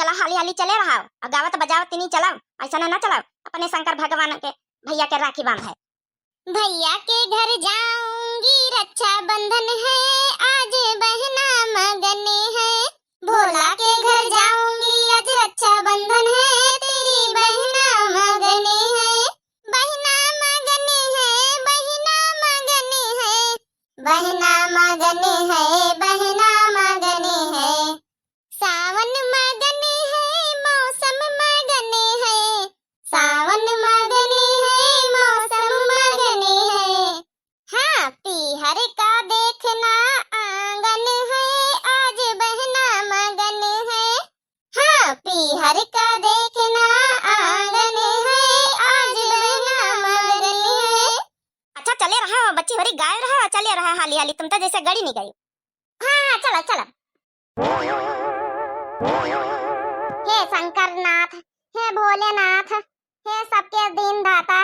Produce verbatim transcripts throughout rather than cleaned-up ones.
चला हाली हाली चले रहा, और गावत बजावत तिनी चलाओ, ऐसा ना, ना चलाओ, अपने शंकर भगवान के भैया के राखी बांध है। भैया के घर जाऊंगी, रक्षाबंधन है, आज बहना मगन है। भोला के घर जाऊंगी, आज रक्षाबंधन है, तेरी बहना मगन है। बहना मगन है, बहना मगन है, बहना मगन है, बहना मगन है। सावन मगन है, मौसम मगन है, सावन मगन है, मौसम मगन है। हाँ, पीहर का देखना आंगन है, आज बहना मगन है। हाँ, पीहर का देखना आंगन है, आज बहना मगन है। अच्छा, चले रहा बच्ची होरी, गाय रहा, चले रहा हाली हाली, तुम तो जैसे गड़ी नहीं गई। हाँ, हाँ, चलो, चलो। हे शंकर नाथ, हे भोलेनाथ, हे सबके दीन दाता,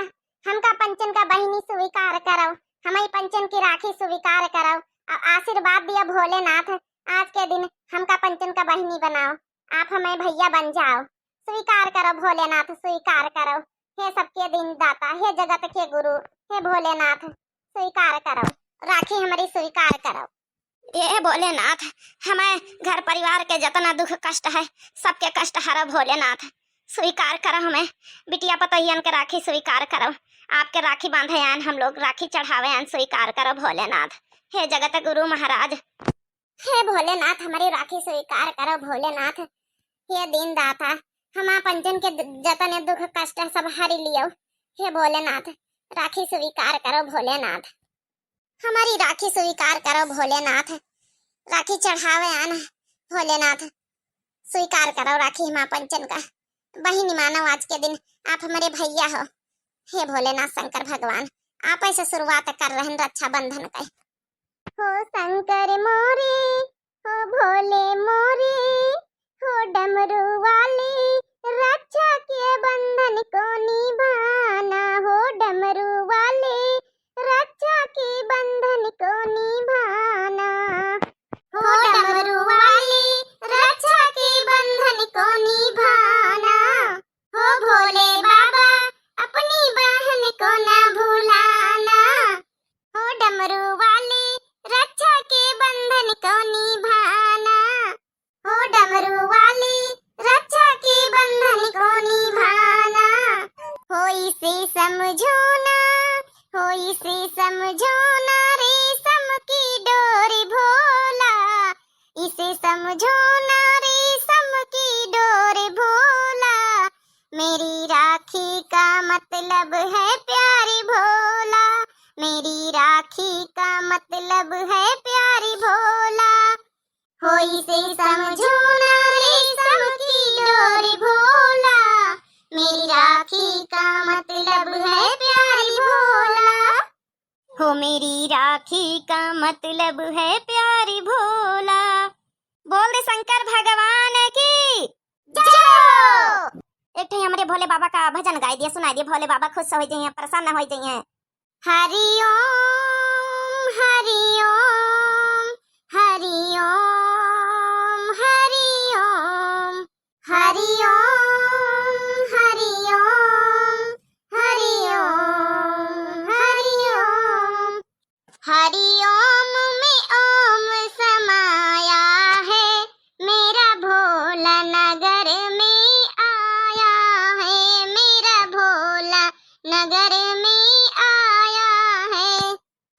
हमका पंचन का बहिनी स्वीकार करो, हमई पंचन की राखी स्वीकार करो, और आशीर्वाद दिया भोलेनाथ, आज के दिन हमका पंचन का बहिनी बनाओ, आप हमई भैया बन जाओ, स्वीकार करो भोलेनाथ, स्वीकार करो, हे सबके दीन दाता, हे जगत के गुरु, हे भोलेनाथ, स्वीकार करो, राखी हमरी स्वीकार करो। हे भोलेनाथ, हमई घर परिवार के जतना दुख कष्ट है, सबके कष्ट हरो भोलेनाथ, स्वीकार करो हमई, बिटिया पतोहियन के राखी स्वीकार करो। आपके राखी बांधे आन हम लोग, राखी चढ़ावे आन, स्वीकार करो भोलेनाथ। हे जगत गुरु महाराज, हे भोलेनाथ, हमरी राखी स्वीकार करो भोलेनाथ। हे दीन दाता, हमा पंचन के द-, जतने दुख कष्ट है सब हरि लियो। हे भोलेनाथ, राखी स्वीकार करो भोलेनाथ। हमारी राखी स्वीकार करो भोलेनाथ, राखी चढ़ावे आन भोलेनाथ, स्वीकार करो राखी हमा पंचन का। बहिनी मानो आज के दिन आप हमरे भैया हो। हे भोलेनाथ शंकर भगवान, आप ऐसे शुरुआत कर रहन रक्षाबंधन के। हो शंकर मोरे, हो भोले मोरे, हो डमरू वाले, रक्षा के बंधन को निभाना, हो डमरू वाले, रक्षा के बंधन को निभाना। हो डमरू वाले, रक्षा के बंधन को निभाना। हो भोले बाबा, अपनी बहन को ना भुलाना। हो डमरू वाले, रक्षा के बंधन को निभाना। हो डमरू वाले, रक्षा के बंधन को निभाना। हो इसे समझो ना, हो इसे समझो ना, रेशम की डोरी भोला। इसे समझो ना, रेशम की डोरी भोला। मेरी राखी का मतलब है प्यारी भोला, मेरी राखी का मतलब है प्यारी भोला। हो इसे समझो ना, रेशम की डोरी भोला, मेरी राखी का मतलब है प्यारी भोला। हो मेरी राखी का मतलब है प्यारी भोला। बोल दे शंकर भगवान की जय। एक ठे हमरे भोले बाबा का भजन गाई दिया, सुनाई दिया, भोले बाबा खुश हो जाइए, परेशान ना हो जाइए। हरि ओम, हरि ओम, हरि ओम, हरि ओम, हरि ओम, हरि ओम, हरि ओम, हरि ओम। हरि ओम में ओम समाया है, मेरा भोला नगर में आया है, मेरा भोला नगर में आया है।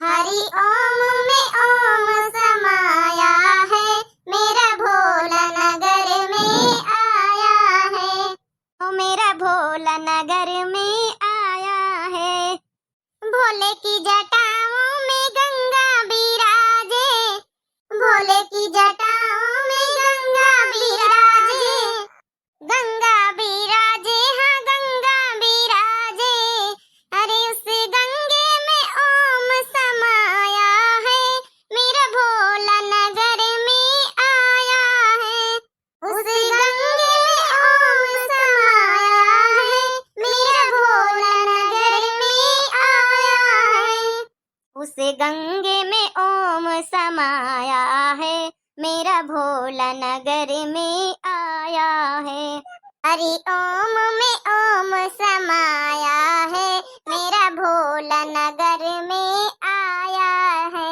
हरि ओम में ओम समाया है, मेरा भोला नगर में आया है। ओ मेरा भोला नगर में आया है। भोले की जटाओं में गंगा विराजे, भोले की जटाओं में गंगा विराजे, गंगा विराजे, हाँ गंगा विराजे। अरे उस गंगे में ओम समाया है, मेरा भोला नगर में आया है। उस गंगे में ओम समाया है, मेरा भोला नगर में आया है। उस गंगे में ओम समाया है, मेरा भोला नगर में आया है। हरि ओम में ओम समाया है, मेरा भोला नगर में आया है।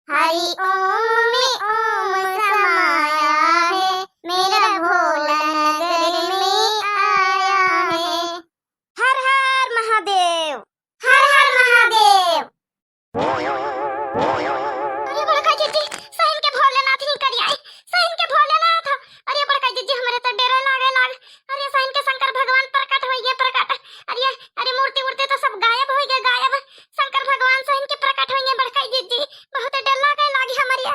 हरि ओम में ओम समाया है, मेरा भोला नगर में आया है। हर हर महादेव। हर हर महादेव। अरे बड़का जिज्जी, सहिन के भोलेनाथ ही करिया है, सहिन के भोलेनाथ। अरे बड़का जिज्जी, हमरे तो डेरे लागे लाग। अरे सहिन के शंकर भगवान प्रकट होइगे, प्रकट। अरे, अरे मूर्ति उर्ति तो सब गायब होइगे, गायब। शंकर भगवान सहिन के प्रकट होइगे बड़का जिज्जी, बहुत डर लागे लागी हमरे।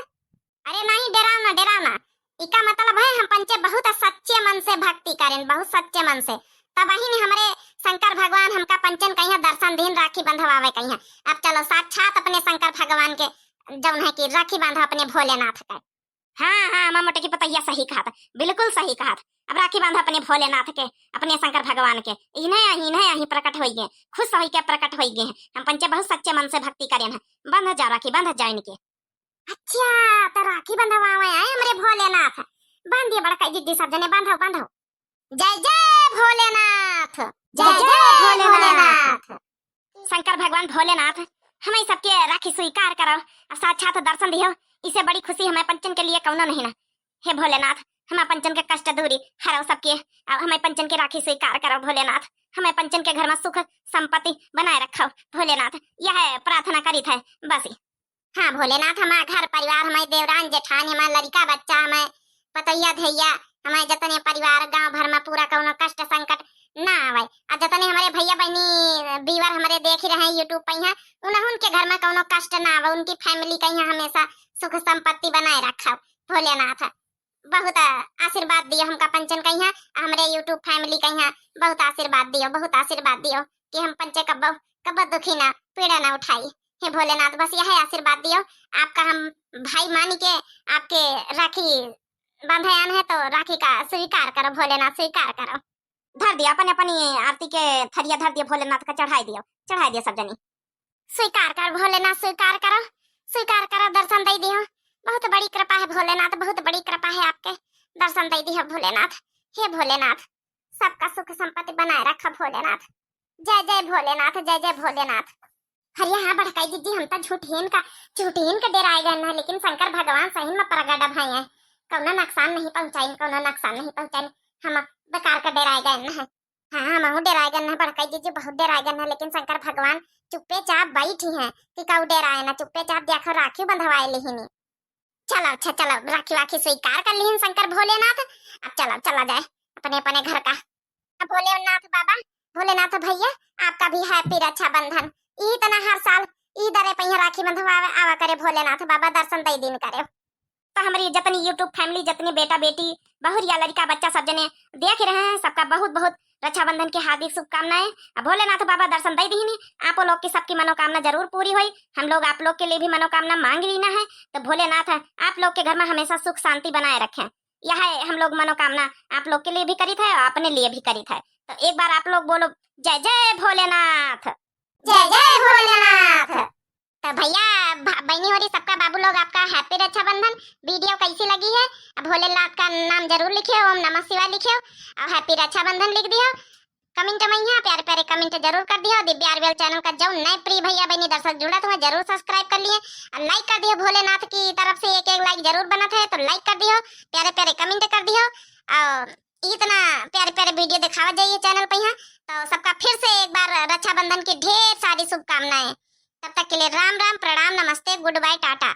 अरे नहीं, डेराव ना, डेराव ना। इका मतलब है हम पंचे बहुत सच्चे मन से भक्ति करेन, बहुत सच्चे मन से। तबहिन हमरे शंकर भगवान हमका पंचन कहिया दर्शन दीन, राखी बंधवावे कहिया। अब चलो साक्षात अपने शंकर भगवान के जौन है कि राखी बांधो अपने भोलेनाथ के। हाँ, हाँ, अम्मा मोटे की पतैया सही कहत, बिल्कुल सही कहत। अब राखी बांधो अपने भोलेनाथ के, अपने शंकर भगवान के। इन्हें, इन्हें, यहीं प्रकट होइगे, खुश होइके प्रकट होइगे हैं। हम पंचे बहुत सच्चे मन से भक्ति करेन है। बंध जा राखी, बंध जा इनके। अच्छा, तो राखी बंधवावे आए हमरे भोलेनाथ। बांधिए बड़का जिज्जी सब जने, बांधो, बांधो। जय जय भोलेनाथ, जय जय जय भोलेनाथ। भोलेनाथ। शंकर भगवान भोलेनाथ, हमें सबके राखी स्वीकार करो, आ साक्षात दर्शन दियो। इसे बड़ी खुशी हमें पंचन के लिए कौनो नहीं ना। हे भोलेनाथ, हमें पंचन के कष्ट दूरी हरो सबके, आ हमें पंचन के राखी स्वीकार करो भोलेनाथ। हमें पंचन के घर में सुख संपत्ति बनाए रखो भोलेनाथ, यह प्रार्थना करीत है बस। हाँ भोलेनाथ, हमार घर परिवार, हमार देवरान जेठान, हमार लड़िका बच्चा, हमार पतोहिया धैया, हमार जतने परिवार गांव भर में पूरा कौनो कष्ट संकट ना आवे। आ जतने हमरे भैया बहिनी viewer हमरे देखि रहे हैं YouTube पे, यहाँ उन्हन के घर में कौनो कष्ट ना आवे, उनकी family कहिया हमेशा सुख संपत्ति बनाए रखो भोलेनाथ। बहुत आशीर्वाद दियो हमका पंचन कहिया, हमरे YouTube family कहिया बहुत आशीर्वाद दियो, बहुत आशीर्वाद दियो कि हम पंचे कब्बो, कब्बो दुखी ना, पीड़ा ना उठाई। हे भोलेनाथ, बस यह आशीर्वाद दियो, आपका हम भाई मानी के आपके राखी बांधे आन है, तो राखी का स्वीकार करो भोलेनाथ, स्वीकार करो। धर दिया अपने, अपनी आरती के थरिया धर दिया भोलेनाथ का, चढ़ाई दियो, चढ़ाई दियो सब जनी। स्वीकार कर भोलेनाथ, स्वीकार करो, स्वीकार करो, दर्शन दे दियो। बहुत बड़ी कृपा है भोलेनाथ, बहुत बड़ी कृपा है आपके, दर्शन दे दियो भोलेनाथ। हे भोलेनाथ, सबका सुख संपत्ति बनाए रखा भोलेनाथ। जय जय भोलेनाथ, जय जय भोलेनाथ। अरे हाँ बड़काई जिज्जी, हम तो झूठियन का, झूठियन के डेराए गए ना, लेकिन शंकर भगवान सही में प्रगट भए हैं, कौनो नुकसान नहीं पहुँचाइन, कौनो नुकसान नहीं पहुँचाइन। हम बेकार का डेराए गए ना है। हाँ, हमहू डेराए गए ना बड़काई जिज्जी, बहुत डेराए गए ना, लेकिन शंकर भगवान चुप्पे चाप बैठी हैं कि कऊ डेराए ना, चुप्पे चाप देखो राखी बंधवाए लिहिनी। चलो अच्छा, चलो राखी वाखी स्वीकार कर लिहिन शंकर भोलेनाथ। अब चलो, चला जाए अपने अपने घर का। अब भोलेनाथ बाबा, भोलेनाथ भैया, आपका भी happy रक्षाबंधन। ई तना हर साल ई दरे पहिया राखी बंधवावे आवा करे भोलेनाथ बाबा, दर्शन दे दिन करे। तो हमारी जितनी YouTube family, जितनी बेटा बेटी, बहुरिया लड़का बच्चा सब जने देख रहे हैं, सबका बहुत बहुत रक्षाबंधन की हार्दिक शुभकामनाएं। अब भोलेनाथ बाबा दर्शन दे दीनी, आप लोग की सबकी मनोकामना जरूर पूरी होई। हम लोग आप लोग के लिए भी मनोकामना मांग लीना है। तो भोलेनाथ आप लोग के घर में हमेशा सुख शांति बनाए रखें, यह है हम लोग मनोकामना आप लोग के लिए भी करित है और अपने लिए भी करित है। तो एक बार आप लोग बोलो, जय जय भोलेनाथ। जय जय भोलेनाथ। तो भैया, भ-, बहिनी होरी सबका बाबू लोग आपका happy रक्षाबंधन। Video कैसी लगी है, अब भोलेनाथ का नाम जरूर लिखियो, ओम नमः शिवाय लिखियो और happy रक्षाबंधन लिख दियो। Comment में यहाँ प्यारे प्यारे comment जरूर कर दियो। दिव्या आरबीएल channel का जो नए प्रिय भैया बहिनी दर्शक जुड़त हुए जरूर subscribe कर लिए और like कर दियो। भोलेनाथ की तरफ से एक एक like जरूर बनत है, तो like कर दियो, प्यारे प्यारे comment कर दियो और इतना प्यारे प्यारे video दिखावा जाइए channel पे यहाँ। तो सबका फिर से एक बार रक्षाबंधन की ढेर सारी शुभकामनाएं। तब तक के लिए राम राम, प्रणाम, नमस्ते, good bye, टाटा।